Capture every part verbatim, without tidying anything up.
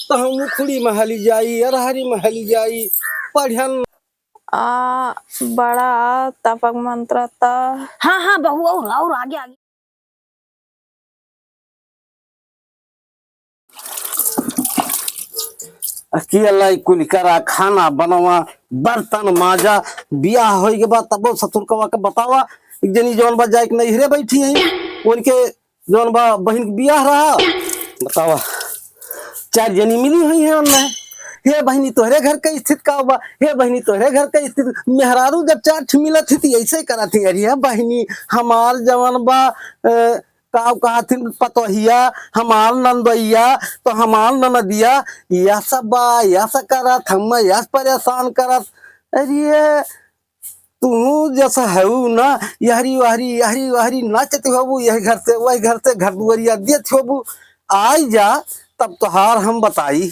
तो हम उखड़ी में हली जाई, अरहरी में हली जाई, पढ़न। आ, बड़ा तपक मंत्र त। हाँ, हाँ, बहू, और, और आगे, आगे। अकेला ही कुल करा, खाना बनवा, बर्तन माजा, बियाह होई के बाद तबो ससुर कवा के बतावा। एक जनी जौन बा जाए के नैहरे बैठी है, उनके जौन बा बहिन के बियाह रहा, बतावा, चार जनी मिली हुई है उनमें। "हे बहिनी, तोहरे घर के स्थिति का बा? हे बहिनी, तोहरे घर के स्थिति।" मेहरारू जब चार ठे मिलत ही, तो ऐसे ही करत ही, "अरे बहिनी, हमार जवन बा, अ, का कहत ही, पतोहिया, हमार नंदोइया, तो हमार ननदिया, यह सब बा, यह सब करत, हम यह परेशान करत।" अरे, तू जस हऊ ना, यहरी वहरी, यहरी वहरी नाचत होबू, यह घर से, वह घर से, घर दुआरिया देत होबू। आई जा, तब तोहार हम बताई।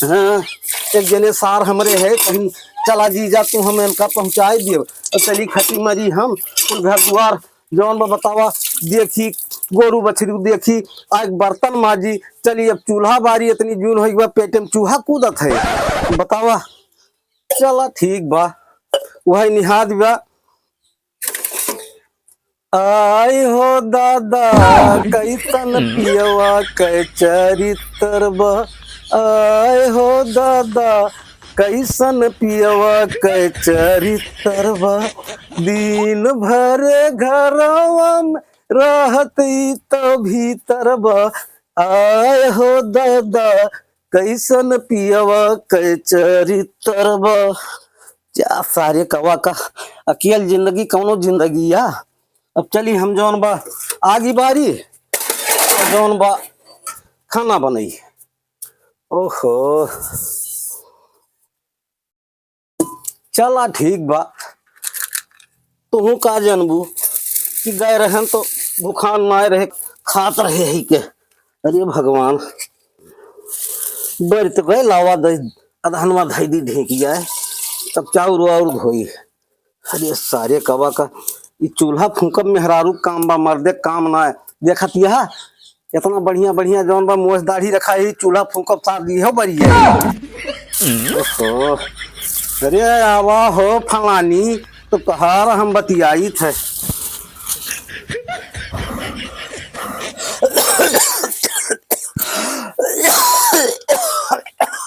हाँ, एक जने सार हमरे है, कहीं, "चला जीजा, तू हम इनका पहुँचाई दियो।" और चली खटी मरी हम, कुल घर दुआर, जौन बा बतावा, देखी, गोरू बछरू देखी, आ एक बर्तन माजी, चली अब चूल्हा बारी, इतनी जून होई बा, पेटे में चूहा कूदत है, बतावा। चला ठीक बा, वही निहाद बा। आय हो दादा, कैसन पियवा के चरित्र बा। आय हो दादा, कैसन पियवा के चरित्र बा। दिन भर घरवा में रहत ई तो भीतर बा। आय हो दादा, कैसन पियवा के चरित्र बा। जा सारे कवा का, अकेल जिंदगी कौनो जिंदगी या। अब चली हम जौन बा आगी बारी, जौन बा खाना बनई। ओहो, चला ठीक बा, तुहू का जानबू कि गए रहन तो भुखान नाय रहे, खात रहे ही के। अरे भगवान, बरी तो गए लावा दे, अदहनवा धई दी ढेंकी जाए, तब चाउर वाउर धोई। अरे सारे कवा का, ई चूल्हा फूंकब मेहरारू काम बा, मर्दे काम ना है। देखत यह इतना बढ़िया बढ़िया जौन बा मोछ दाढ़ी रखा है, चूल्हा फूंकब साथ दी हो बरिया। ओहो, अरे आवा हो फलानी, तो तोहार हम बतियाइत है।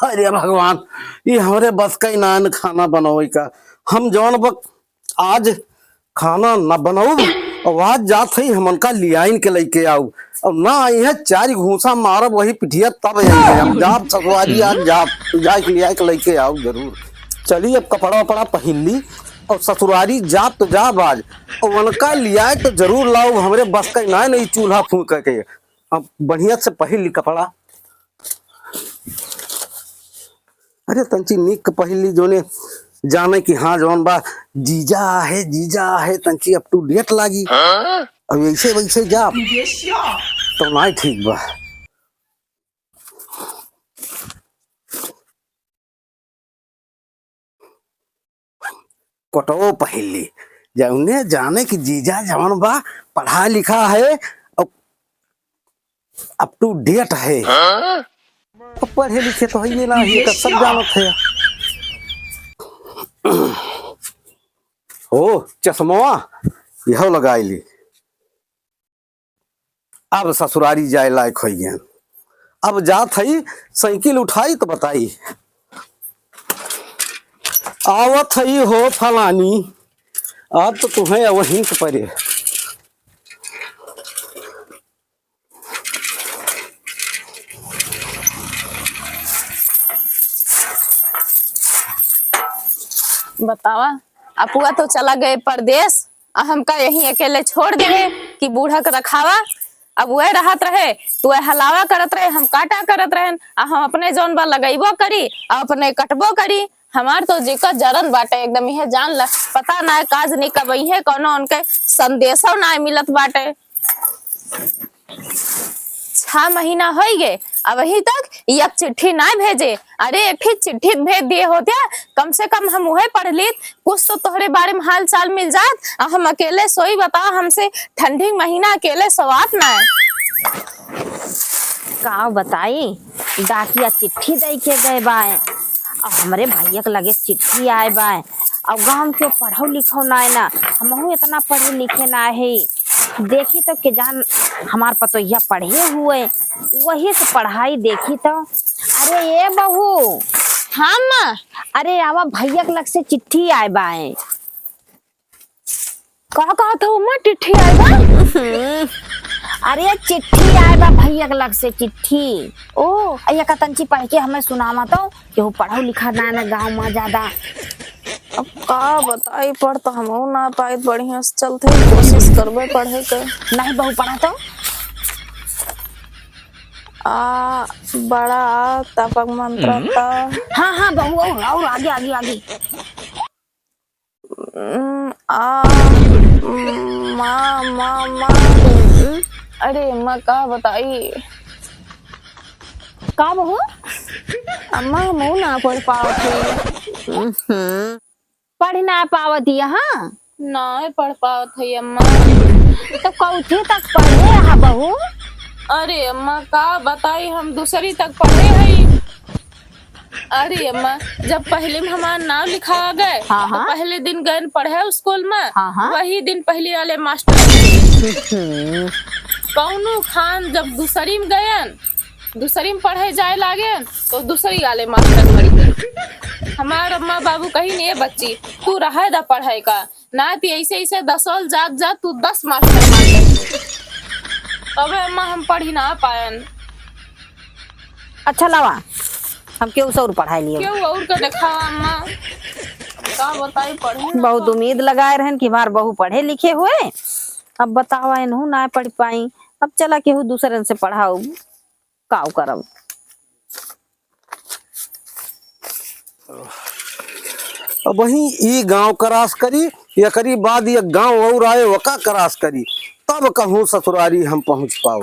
अरे भगवान, ये हमरे बस का ही ना है खाना बनावे का। हम जौन बक आज खाना न बनाऊ, और आज जात है हमन का लियाइन के लेके आऊ, और ना आई है चार घूसा मारब वही पिठिया तब आई है। हम जाब ससुरारी आज जाब, जाए के लियाए के लेके आऊ जरूर। चली अब कपड़ा वपड़ा पहिन ली और ससुरारी जाब तो जाब आज, और उनका लियाए तो जरूर लाऊ, हमरे बस का ना नहीं चूल्हा फूंक के। अब बढ़िया से पहिन ली कपड़ा। अरे तंची निक पहिली जोने जाने कि हाँ जौन बा जीजा आहे, जीजा आहे, तंची up to date लागी। हाँ? अब ऐसे वैसे जा तो नाय ठीक बा। कोटो पहिली जौने जाने कि जीजा जौन बा पढ़ा लिखा है और up to date है। हाँ? अब पढ़े लिखे तो है ये ना, ये सब जानत है। ओ चश्मवा यह लगाई ली। अब ससुरारी जाए लायक होइ गया। अब जात हई साइकिल उठाई तो बताई। आवत हई हो फलानी, अब तो तुम्हें वहीं से परे। बतावा, अपुआ तो चला गए परदेस, आ हमका यहीं अकेले छोड़ देहे कि बूढ़ा के रखावा। अब वह रहत रहे, तो वह हलावा करत रहे, हम काटा करत रहेन, आ हम अपने जौन बा लगइबो करी, आ अपने कटबो करी। हमार तो जिकर जरन बाटे एकदम, इहे जान ला, पता ना काज नहीं कबई है, कौनो उनके संदेशो ना मिलत बाटे। छह महीना होइ गए, अबही तक एक चिट्ठी ना भेजे। अरे, एक ठी चिट्ठी भेज दिए होते, कम से कम हम उहे पढ़ लीत, कुछ तो तोहरे बारे में हाल चाल मिल जात। आ हम अकेले सोई, बताओ, हमसे ठंडी महीना अकेले सोआत ना है। का बताई, डाकिया चिट्ठी दइ के गए बाए, अउर हमरे भइया के लगे चिट्ठी आए बाए, अउर गाँव के पढ़उ लिखउ नाए ना, हमहू एतना पढ़े लिखे नाए ही। देखी तउ के जान हमार पतोहिया पढ़े हुए, वही से पढ़ाई देखी तउ। अरे ए बहू। हाँ माँ। अरे आवा, भइया के लग से चिट्ठी आए बाए। का कहत हऊ अम्मा, चिट्ठी आए बा? अरे चिट्ठी आए बा भइया के लग से चिट्ठी। ओ, अइया का तंची पढ़ के हमें सुनावा तउ, केहू पढ़उ लिखा ना ना गाँव मा ज्यादा। अब का बताई, पढ़ तउ हमहू ना पाइत, बढ़िया से चलत ही, कोशिश करबे पढ़े के। नहीं बहू, पढ़ा तउ। आ, बड़ा आ, तपक मंत्र हम्म। त। हाँ, हाँ, बहू, अउर, अउर आगे, आगे, आगे। उम, आ, उम, मा, मा, मा। अरे, अम्मा, का बताई? का बहू? अम्मा, हमहू ना पढ़ पावत हई। उहुं। पढ़ ना पावत हिया, हाँ? नाहीं पढ़ पावत हई, अम्मा। तो कौथी तक पढ़े हा, बहू? अरे, अम्मा, का बताई, हम दूसरी तक पढ़े हई। अरे अम्मा, जब पहली में हमार नाव लिखा गए, हाँ, तो हाँ। पहले दिन गएन पढ़े स्कूल में, हाँ, हाँ। वही दिन पहली वाले मास्टर। हम्म। कौनो खान जब दूसरी में गएन, दूसरी में पढ़े जाए लागेन, तो दूसरी वाले मास्टर मरि गए। हमार अम्मा बाबू कहिन, "ए बच्ची, तू रहे दा पढ़े का।" ना ती ऐसे, ऐसे दसोल जात, जात तू दस मास्टर मार दे। तबे अम्मा हम पढ़ी ना पायन। अच्छा लावा, हम केहू से और पढ़ाई लियो। केहू और का देखावा अम्मा। का बताई, पढ़ी ना बहुत पाई। उम्मीद लगाए रहन कि हमार बहू पढ़े लिखे हुए। अब बतावा, इनहू ना पढ़ पाई। अब चला केहू दूसरन से पढ़ाऊ। काव करब। अबहीं ई गाँव करास करी, एकरी बाद एक गाँव और आए, ओका करास करी, तब कहूँ ससुरारी हम पहुँच पाऊ।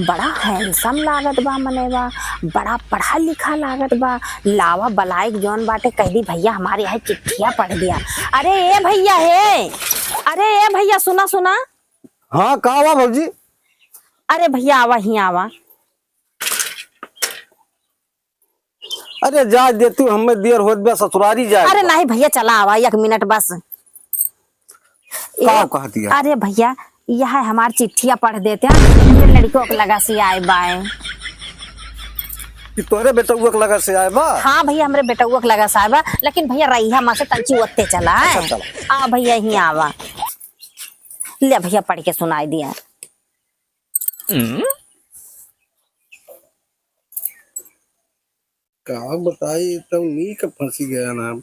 बड़ा handsome लागत बा मनई बा, बड़ा पढ़ा लिखा लागत बा। लावा बलाइक जौन बाटे कह दी, "भइया हमारे यहाँ चिट्ठिया पढ़ दिया।" अरे ए भइया हे, अरे ए भइया सुना सुना। हाँ, का बा भौजी? अरे भइया, आवा ही आवा। अरे, जाए दे तू, हमें देर होत बा ससुरारी जाए अरे बा। नहीं भइया, चला आवा, एक मिनट बस। का ए, कहत हिया? अरे भइया, यह हमार चिट्ठिया पढ़ देते हैं, हमरे लड़िकवा के लगा से आए बाए। कि तोहरे बेटउआ के लगा से आए बा? हाँ भइया, हमरे बेटउआ के लगा से आए बा, लेकिन भइया रहिया मा से तंची ओत्ते चला है। अच्छा, चला। आ भइया, यहीं आवा। ले भइया, पढ़ के सुनाई दिया। हम्म? का बताई, तब नीक फंसी गया ना।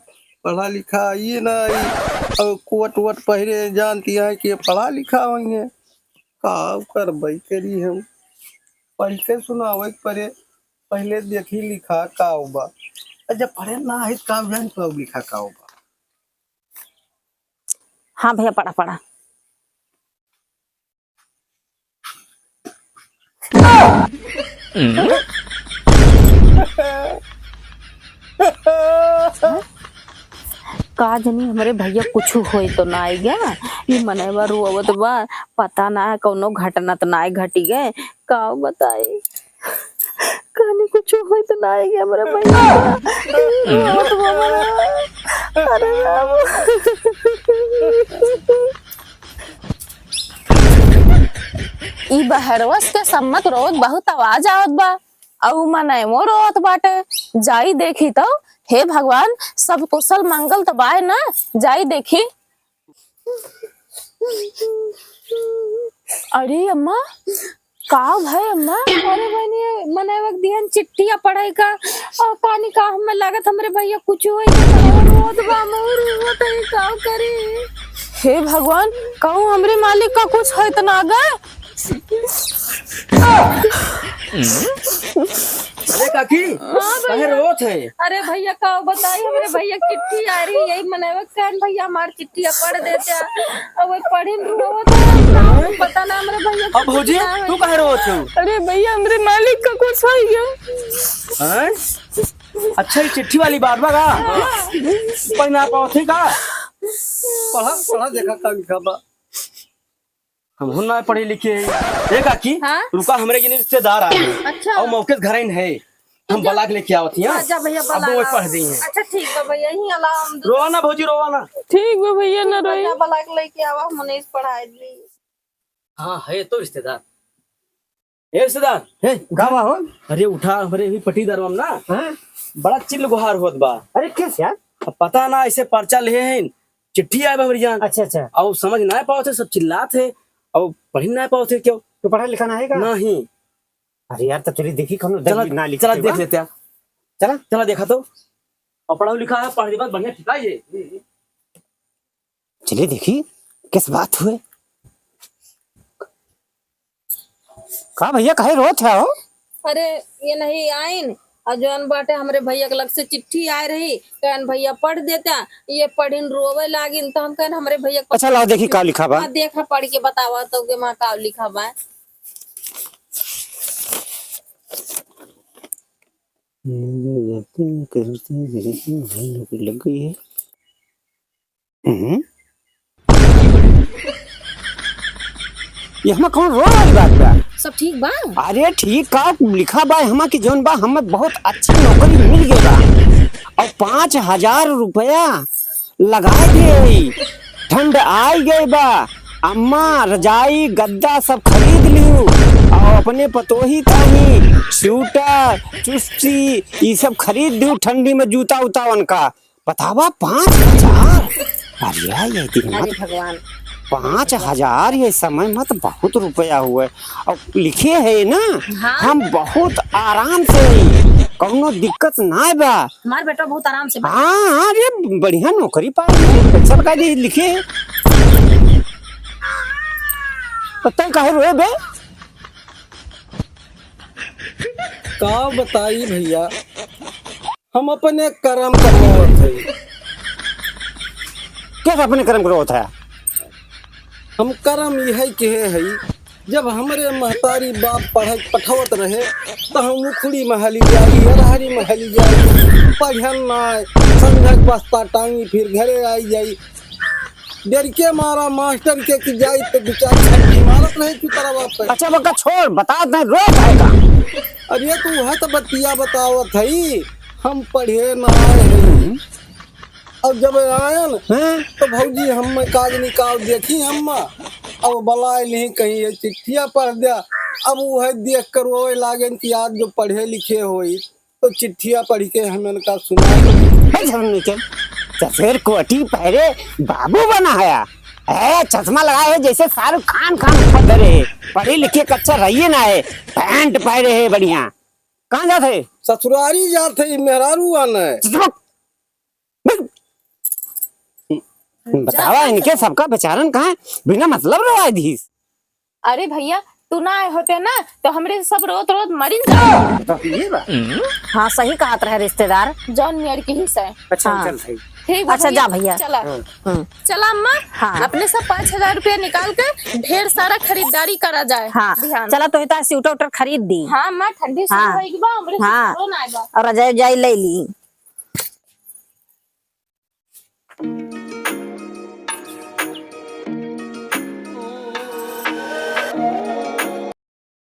पढ़ा लिखा आइए ना आई, और कोट वोट पहिरे जानती है कि पढ़ा लिखा हुई है। का करबई करी हम, पढ़ के सुनावे के परे, पहले देखी लिखा का बा। और जब पढ़े ना है, का जान पाऊ लिखा का बा। हाँ भइया, पढ़ा, पढ़ा। का जनी हमरे भइया कुछु होई तो नाई गा, ई मनइवा रोवत बा, पता ना है कौनो घटना तो नाई घटी गए, का बताई। कहानी कुछ होई तो ना आएगी हमारे भैया का। बहुत बड़ा। अरे राम। ई बहरवस के सम्मत रोत बहुत आवाज आवत बा। अउ मनइवो रोत बाटे। जाई देखी तो, हे भगवान, सब कुशल मंगल तो बाय ना? जाई देखी। अरे अम्मा, का भय अम्मा? अरे बहनी, मनइवा के दिहन चिट्ठिया पढ़े का, और कानी का हमें लागत हमरे भैया कुछ होई तो मनइवा रोत बा, अम्मा रोत है, का करी? हे भगवान, कहूँ हमरे मालिक का कुछ होई तो ना गा? अरे काकी, हाँ भैया। काहे रोत है? अरे भैया, का बताई, हमरे भैया चिट्ठी आ रही, यही मनइवा के कहन भैया हमार चिट्ठिया पढ़ देते। अब वो पढ़िन रोवत है, का पता ना हमरे भैया अब भौजी, चिट्ठी ना तू है। काहे रोत हो? अरे भैया, हमरे मालिक का कुछ हो गया। हैं? अच्छा, ये चिट्ठी वाली बात बा का? हाँ। पढ़ ना पावत है का? पढ़ा, पढ़ा, देखा का लिखा बा। हमहू ना पढ़े लिखे हैं। ए काकी, हाँ? रुका, हमरे जने रिश्तेदार आए हैं। अच्छा। अउ मौके से घर आइन है। हम जा। बला के लेके आवत ही, हाँ? हाँ, जा भैया, अब बला वो लाओ। पढ़ दी हैं। अच्छा, ठीक बा भैया, यहीं अलावा हम दो रोवा ना भौजी, रोवा ना। ठीक बा भैया, ना रोई। जा, बला के लेके आवा, हम उन्हें पढ़ाई दी। हाँ, है तो रिश्तेदार। ए रिश्तेदार। ए, का बा हो? अरे उठा, हमरे भी पटीदार बा ना। हाँ? बड़ा चिल्ल गुहार होत बा। अरे, कैसे यार? अब पता ना, ऐसे पर्चा लिहे हैं, चिट्ठी आए बा हमरे जान। अच्छा, अच्छा। अउ समझ ना पावत है, सब चिल्लात है, अउ पढ़ ना पावत है क्यों? तो पढ़ा लिखा ना है का? नहीं। अरे यार, तो चलिए देखी, कौनो चला, दर्ज ना लिख चला के देख बा। लेते हैं। चला। चला देखा तो। अउ पढ़ा लिखा है, पढ़ के बाद बढ़िया ठिकाई है। चलिए देखी, किस बात हुए? का भैया, काहे रोत है हो? अरे, ये नहीं आइन, अउ जौन बाटे हमरे भैया के लग से चिट्ठी आए रही, कहन भैया पढ़ देता, ये पढ़िन रोवे लागिन, तो हम कहन हमरे भैया के अच्छा, लाओ देखी का लिखा बा। हाँ, देखा पढ़ के बतावा तो के माँ का लिखा बा। लग गई है। हम्म। ये हमा कौन रो वाली बात बा? सब ठीक बा? अरे ठीक का लिखा बा हमा कि जौन बा हमें बहुत अच्छा नौकरी मिल गई बा अउर पाँच हजार रुपया लगा दे। ठंड आई गई बा, अम्मा रजाई गद्दा सब खरीद लिहू अउर अपने पतोही ताही स्वेटर चुस्सी ई सब खरीद दिहू ठंडी में जूता उता उनका। बतावा, पाँच हजार? अरे, ये दिन अरे मत, भगवान। पाँच हजार ये समय मत बहुत रुपया हुए। अउर लिखे है ना, हाँ। हम बहुत आराम से ही, कौनो दिक्कत ना बा। हमार बेटा बहुत आराम से बा। हाँ, हाँ, अरे बढ़िया नौकरी पाए, पैसा लगा दे, लिखे है। तो तै काहे रोए बे? का बताई भैया, हम अपने करम करवावत हई। कैसे अपने करम करवावत है? हम करम यही कहे हई, जब हमरे महतारी बाप पढ़े पठावत रहे, तो हम उखड़ी महली जाई, अरहरी महली जाई, पढ़न ना आए, संझक बस्ता टांगी फिर घरे आई जाई। डर के मारा मास्टर के कि जाई तो दू चार छट्टी मारत रहे चुतरवा पे। अच्छा बका छोड़, बता दे, रोत है का? अरे तू वह तो बतिया बतावत हई, हम पढ़े ना आए हई। अब जब आयन, हैं? तो भौजी हम काज निकाल देखी हम, अब बलाए नहीं कहीं ये चिट्ठिया पढ़ दिया। अब वह देख कर रोए लागेन कि आज जो पढ़े लिखे होई, तो चिट्ठिया पढ़ के हमन का सुना। हे झरने के, चसेर कोटी पहरे बाबू बना है। ए, चश्मा लगाए है जैसे शाहरुख खान, खान ऊपर धरे है। पढ़े लिखे कच्चा रहिए ना है, पैंट पहरे है बढ़िया। कहाँ जात है? ससुरारी जात है, मेहरारू आना है। चुप। बतावा इनके सबका बेचारन कहाँ बिना मतलब रवाय दीस। अरे भैया, तू ना आए होते ना, तो हमरे सब रोत रोत मरिन जाते। तो ये बा। हाँ, सही कहत रहे रिश्तेदार। जौन मेर के ही से। अच्छा, हाँ। चल सही। ठीक बा अच्छा, भैया, जा भैया। चला। हाँ। हम्म। चला अम्मा, हाँ। अपने सब पाँच हजार रुपया निकाल के ढेर सारा खरीदारी करा जाए। हाँ। बिहान। चला, तो इतना स्वेटर उटर खरीद दी। हाँ अम्मा, ठंडी शुरू हाँ। होई बा, हमरे हाँ। सब ना आए बा। अउर रजाई उजाई ले ली।